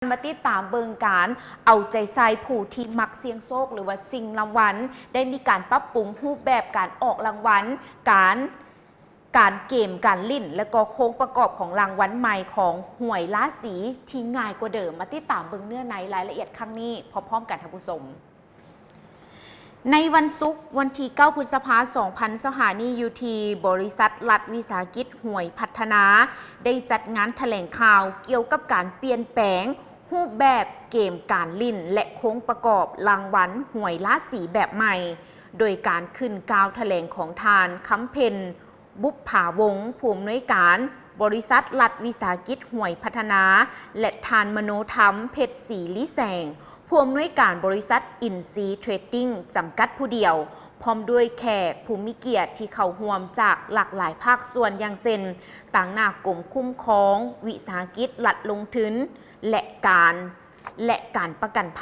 ມາຕິດຕາມເບິ່ງການເອົາໃຈໃສ່ຜູ້ທີ່ມັກສ່ຽງໂຊກ ຫຼືວ່າຊິງລາງວັນ ໄດ້ມີການປັບປຸງຮູບແບບການອອກລາງວັນ, ການ, ການເກມການຫຼິ້ນ ແລະກໍໂຄງປະກອບຂອງລາງວັນໃໝ່ຂອງຫວຍລາສີທີ່ງ່າຍກວ່າເດີມ. ມາຕິດຕາມເບິ່ງເນື້ອໃນລາຍລະອຽດຄັ້ງນີ້ພ້ອມໆກັນທ່ານຜູ້ຊົມ. ໃນວັນສຸກ ວັນທີເກົ້າ ພຶດສະພາ ສອງພັນຊາວຫ້ານີ້ ຢູ່ທີ່ບໍລິສັດລັດວິສາຫະກິດຫວຍພັດທະນາ ໄດ້ຈັດງານຖະແຫຼງຂ່າວກ່ຽວກັບການປ່ຽນແປງຮູບແບບເກມການຫຼິ້ນ ແລະ ໂຄງປະກອບລາງວັນຫວຍລາສີແບບໃໝ່, ໂດຍການຂຶ້ນກ່າວຖະແຫຼງຂອງທ່ານ ຄຳເພັນ ບຸບຜາວົງ ຜູ້ອຳນວຍການບໍລິສັດລັດວິສາຫະກິດຫວຍພັດທະນາ ແລະ ທ່ານ ມະໂນທຳ ເພັດສີລີແສງ ຜູ້ອຳນວຍການບໍລິສັດອິນຊີເທຣດດິ້ງຈຳກັດຜູ້ດຽວ, ພ້ອມດ້ວຍແຂກຜູ້ມີກຽດທີ່ເຂົ້າຮ່ວມຈາກຫຼາກຫຼາຍພາກສ່ວນ ຢ່າງເຊັ່ນ ຕາງໜ້າກົມຄຸ້ມຄອງວິສາຫະກິດລັດລົງທຶນ ແລະ ການ ແລະ ການປະກັນໄພ,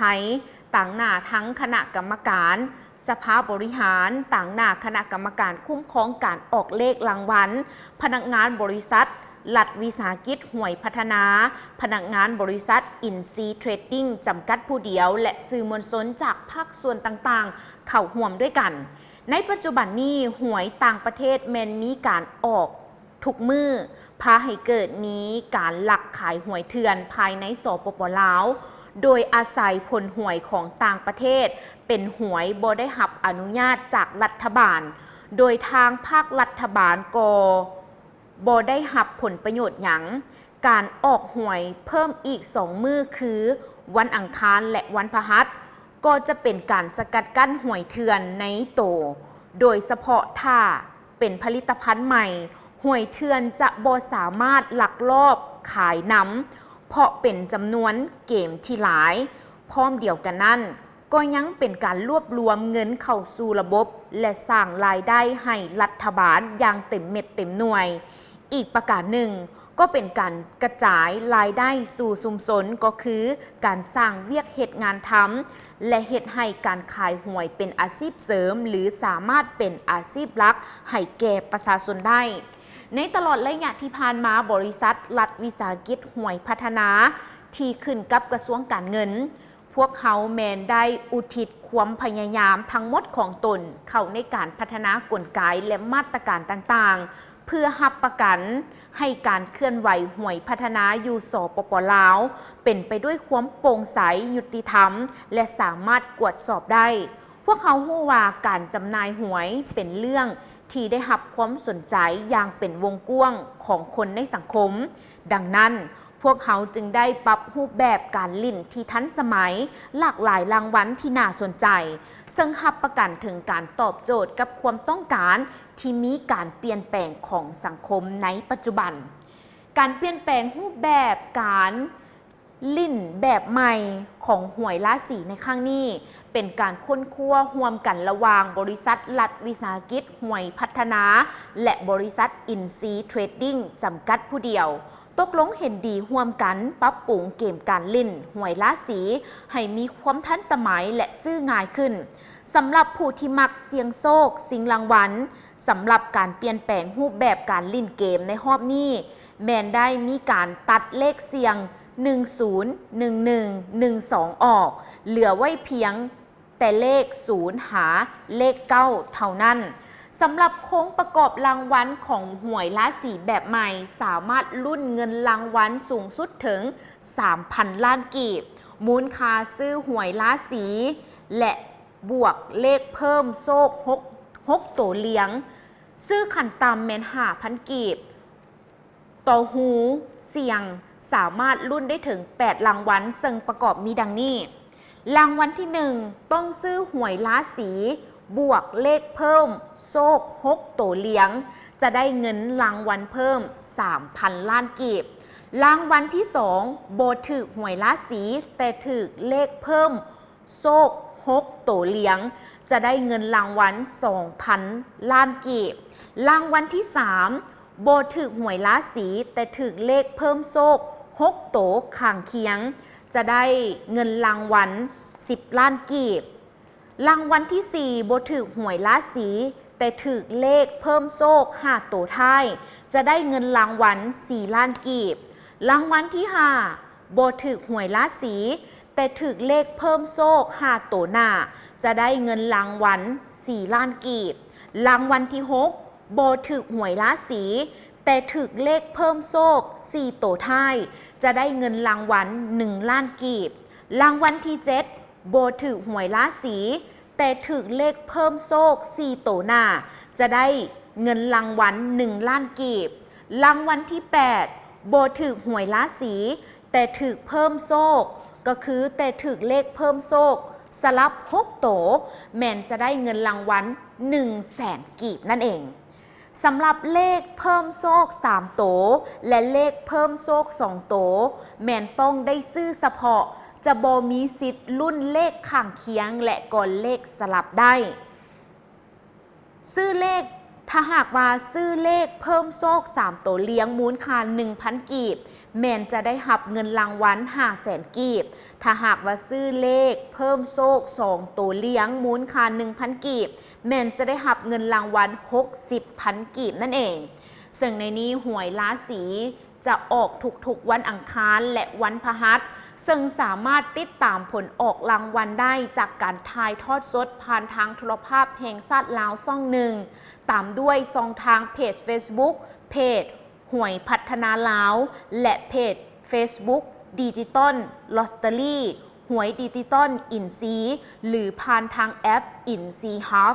ຕາງໜ້າທັງຄະນະກຳມະການສະພາບໍລິຫານ, ຕາງໜ້າຄະນະກຳມະການຄຸ້ມຄອງການອອກເລກລາງວັນ, ພະນັກງານບໍລິສັດລັດວິສາຫະກິດຫວຍພັດທະນາ, ພະນັກງານບໍລິສັດອິນຊີເທຣດດິ້ງຈຳກັດຜູ້ດຽວ ແລະ ສື່ມວນຊົນຈາກພາກສ່ວນຕ່າງໆເຂົ້າຮ່ວມດ້ວຍກັນ. ໃນປັດຈຸບັນນີ້ ຫວຍຕ່າງປະເທດແມ່ນມີການອອກ ທຸກມື້ ພາໃຫ້ເກີດມີການລັກຂາຍຫວຍເຖື່ອນພາຍໃນ ສປປ ລາວ, ໂດຍອາໄສຜົນຫວຍຂອງຕ່າງປະເທດເປັນຫວຍບໍ່ໄດ້ຮັບອະນຸຍາດຈາກລັດຖະບານ, ໂດຍທາງພາກລັດຖະບານກໍບໍ່ໄດ້ຮັບຜົນປະໂຫຍດຫຍັງ. ການອອກຫວຍເພີ່ມອີກສອງມື້ ຄື ວັນອັງຄານ ແລະ ວັນພະຫັດ ກໍຈະເປັນການສະກັດກັ້ນຫວຍເຖື່ອນໃນໂຕ, ໂດຍສະເພາະຖ້າເປັນຜະລິດຕະພັນໃໝ່, ຫວຍເຖື່ອນຈະບໍ່ສາມາດລັກລອບຂາຍນຳ ເພາະເປັນຈຳນວນເກມທີ່ຫຼາຍ. ພ້ອມດຽວກັນນັ້ນ, ກໍຍັງເປັນການລວບລວມເງິນເຂົ້າສູ່ລະບົບ ແລະ ສ້າງລາຍໄດ້ໃຫ້ລັດຖະບານຢ່າງເຕັມເມັດເຕັມໜ່ວຍ. ອີກປະການໜຶ່ງ ກໍເປັນການກະຈາຍລາຍໄດ້ສູ່ຊຸມຊົນ, ກໍຄືການສ້າງວຽກເຮັດງານທຳ ແລະ ເຮັດໃຫ້ການຂາຍຫວຍເປັນອາຊີບເສີມ ຫຼື ສາມາດເປັນອາຊີບຫຼັກໃຫ້ແກ່ປະຊາຊົນໄດ້. ໃນຕະຫຼອດໄລຍະທີ່ຜ່ານມາ, ບໍລິສັດລັດວິສາຫະກິດຫວຍພັດທະນາ ທີ່ຂຶ້ນກັບກະຊວງການເງິນ, ພວກເຮົາແມ່ນໄດ້ອຸທິດຄວາມພະຍາຍາມທັງໝົດຂອງຕົນເຂົ້າໃນການພັດທະນາກົນໄກ ແລະ ມາດຕະການຕ່າງໆ ເພື່ອຮັບປະກັນໃຫ້ການເຄື່ອນໄຫວຫວຍພັດທະນາຢູ່ ສປປ ລາວ ເປັນໄປດ້ວຍຄວາມໂປ່ງໃສ, ຍຸຕິທຳ ແລະ ສາມາດກວດສອບໄດ້. ພວກເຮົາຮູ້ວ່າການຈຳໜ່າຍຫວຍເປັນເລື່ອງທີ່ໄດ້ຮັບຄວາມສົນໃຈຢ່າງເປັນວົງກວ້າງຂອງຄົນໃນສັງຄົມ. ດັ່ງນັ້ນ, ພວກເຮົາຈຶ່ງໄດ້ປັບຮູບແບບການຫຼິ້ນທີ່ທັນສະໄໝ, ຫຼາກຫຼາຍລາງວັນທີ່ໜ້າສົນໃຈ, ເຊິ່ງຮັບປະກັນເຖິງການຕອບໂຈດກັບຄວາມຕ້ອງການທີ່ມີການປ່ຽນແປງຂອງສັງຄົມໃນປັດຈຸບັນ. ການປ່ຽນແປງຮູບແບບການຫຼິ້ນແບບໃໝ່ຂອງຫວຍລາສີໃນຄັ້ງນີ້ ເປັນການຄົ້ນຄວ້າຮ່ວມກັນລະຫວ່າງບໍລິສັດລັດວິສາຫະກິດຫວຍພັດທະນາ ແລະ ບໍລິສັດອິນຊີເທຣດດິ້ງຈຳກັດຜູ້ດຽວ. ຕົກລົງເຫັນດີຮ່ວມກັນປັບປຸງເກມການຫຼິ້ນຫວຍລາສີໃຫ້ມີຄວາມທັນສະໄໝ ແລະ ຊື້ງ່າຍຂຶ້ນ. ສຳລັບຜູ້ທີ່ມັກສ່ຽງໂຊກຊິງລາງວັນ, ສຳລັບການປ່ຽນແປງຮູບແບບການຫຼິ້ນເກມໃນຮອບນີ້ ແມ່ນໄດ້ມີການຕັດເລກສ່ຽງ ໜຶ່ງສູນ ໜຶ່ງໜຶ່ງ ໜຶ່ງສອງ ອອກ, ເຫຼືອໄວ້ພຽງ ແຕ່ເລກສູນຫາເລກເກົ້າເທົ່ານັ້ນ. ສຳລັບໂຄງປະກອບລາງວັນຂອງຫວຍລາສີແບບໃໝ່ ສາມາດລຸ້ນເງິນລາງວັນສູງສຸດເຖິງ ສາມພັນລ້ານກີບ, ມູນຄ່າຊື້ຫວຍລາສີ ແລະ ບວກເລກເພີ່ມໂຊກ ຫົກ ຫົກໂຕລຽງ, ຊື້ຂັ້ນຕ່ຳແມ່ນ ຫ້າພັນກີບ. ຕໍ່ຮູສ່ຽງສາມາດລຸ້ນໄດ້ເຖິງແປດລາງວັນ, ເຊິ່ງປະກອບມີດັ່ງນີ້: ລາງວັນທີໜຶ່ງ ຕ້ອງຊື້ຫວຍລາສີ ບວກເລກເພີ່ມໂຊກ ຫົກໂຕລຽງ ຈະໄດ້ເງິນລາງວັນເພີ່ມ ສາມພັນລ້ານກີບ. ລາງວັນທີສອງ ບໍ່ຖືກຫວຍລາສີ ແຕ່ຖືກເລກເພີ່ມ ໂຊກ ຫົກໂຕລຽງ ຈະໄດ້ເງິນລາງວັນ ສອງພັນລ້ານກີບ. ລາງວັນທີສາມ ບໍ່ຖືກຫວຍລາສີ ແຕ່ຖືກເລກເພີ່ມໂຊກ ຫົກໂຕຂ້າງຄຽງ ຈະໄດ້ເງິນລາງວັນ ສິບລ້ານກີບ. ລາງວັນທີສີ່ ບໍ່ຖືກຫວຍລາສີ ແຕ່ຖືກເລກເພີ່ມໂຊກ ຫ້າໂຕທ້າຍ ຈະໄດ້ເງິນລາງວັນ ສີ່ລ້ານກີບ. ລາງວັນທີຫ້າ ບໍ່ຖືກຫວຍລາສີ ແຕ່ຖືກເລກເພີ່ມໂຊກຫ້າໂຕໜ້າ ຈະໄດ້ເງິນລາງວັນສີ່ລ້ານກີບ. ລາງວັນທີຫົກ ບໍ່ຖືກຫວຍລາສີ ແຕ່ຖືກເລກເພີ່ມໂຊກສີ່ໂຕທ້າຍ ຈະໄດ້ເງິນລາງວັນໜຶ່ງລ້ານກີບ. ລາງວັນທີເຈັດ ບໍ່ຖືກຫວຍລາສີ ແຕ່ຖືກເລກເພີ່ມໂຊກສີ່ໂຕໜ້າ ຈະໄດ້ເງິນລາງວັນໜຶ່ງລ້ານກີບ. ລາງວັນທີແປດ ບໍ່ຖືກຫວຍລາສີ ແຕ່ຖືກເພີ່ມໂຊກ ກໍຄືແຕ່ຖືກເລກເພີ່ມໂຊກສະຫຼັບຫົກໂຕ ແມ່ນຈະໄດ້ເງິນລາງວັນໜຶ່ງແສນກີບນັ້ນເອງ. ສຳລັບເລກເພີ່ມໂຊກສາມໂຕ ແລະ ເລກເພີ່ມໂຊກສອງໂຕ ແມ່ນຕ້ອງໄດ້ຊື້ສະເພາະ, ຈະບໍ່ມີສິດລຸ້ນເລກຂ້າງຄຽງ ແລະ ກໍເລກສະຫຼັບໄດ້. ຊື້ເລກ, ຖ້າຫາກວ່າຊື້ເລກເພີ່ມໂຊກສາມໂຕລຽງມູນຄ່າໜຶ່ງພັນກີບ ແມ່ນຈະໄດ້ຮັບເງິນລາງວັນຫ້າແສນກີບ. ຖ້າຫາກວ່າຊື້ເລກເພີ່ມໂຊກສອງໂຕລຽງມູນຄ່າໜຶ່ງພັນກີບ ແມ່ນຈະໄດ້ຮັບເງິນລາງວັນຫົກສິບພັນກີບນັ້ນເອງ. ເຊິ່ງໃນນີ້ຫວຍລາສີຈະອອກທຸກໆວັນອັງຄານ ແລະ ວັນພະຫັດ, ເຊິ່ງສາມາດຕິດຕາມຜົນອອກລາງວັນໄດ້ຈາກການຖ່າຍທອດສົດຜ່ານທາງໂທລະພາບແຫ່ງຊາດລາວຊ່ອງໜຶ່ງ, ຕາມດ້ວຍຊ່ອງທາງເພຈເຟສບຸກ ເພຈ ຫວຍພັດທະນາລາວ ແລະ ເພຈເຟສບຸກ ດິຈິຕອນລອດເຕີຣີ ຫວຍດິຈິຕອນອິນຊີ ຫຼື ຜ່ານທາງແອັບອິນຊີຮັບ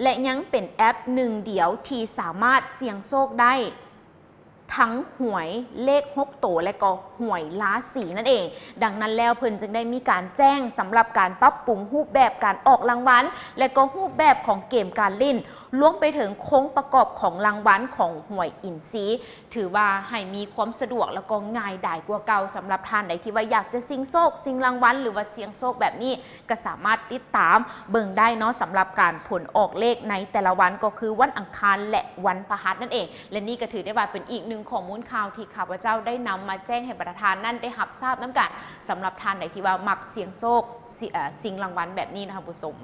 ແລະ ຍັງເປັນແອັບໜຶ່ງດຽວທີ່ສາມາດສ່ຽງໂຊກໄດ້ທັງຫວຍເລກຫົກໂຕ ແລະ ກໍຫວຍລາສີນັ້ນເອງ. ດັ່ງນັ້ນແລ້ວ ເພິ່ນຈຶ່ງໄດ້ມີການແຈ້ງສຳລັບການປັບປຸງຮູບແບບການອອກລາງວັນ ແລະ ກໍຮູບແບບຂອງເກມການຫຼິ້ນ ລວມໄປເຖິງໂຄງປະກອບຂອງລາງວັນຂອງຫວຍອິນຊີ ຖືວ່າໃຫ້ມີຄວາມສະດວກ ແລ້ວກໍງ່າຍດາຍກວ່າເກົ່າ. ສຳລັບທ່ານໃດທີ່ວ່າຢາກຈະສ່ຽງໂຊກ, ຊິງລາງວັນ ຫຼືວ່າສ່ຽງໂຊກແບບນີ້ ກໍສາມາດຕິດຕາມເບິ່ງໄດ້ເນາະ, ສຳລັບການຜົນອອກເລກໃນແຕ່ລະວັນ ກໍຄືວັນອັງຄານ ແລະ ວັນພະຫັດນັ້ນເອງ. ແລະ ນີ້ກໍຖືໄດ້ວ່າເປັນອີກໜຶ່ງຂໍ້ມູນຂ່າວທີ່ຂ້າພະເຈົ້າໄດ້ນຳມາແຈ້ງໃຫ້ບັນດາທ່ານນັ້ນໄດ້ຮັບຊາບນຳກັນ, ສຳລັບທ່ານໃດທີ່ວ່າມັກສ່ຽງໂຊກ, ຊິ- ເອີ່, ຊິງລາງວັນແບບນີ້ນະທ່ານຜູ້ຊົມ.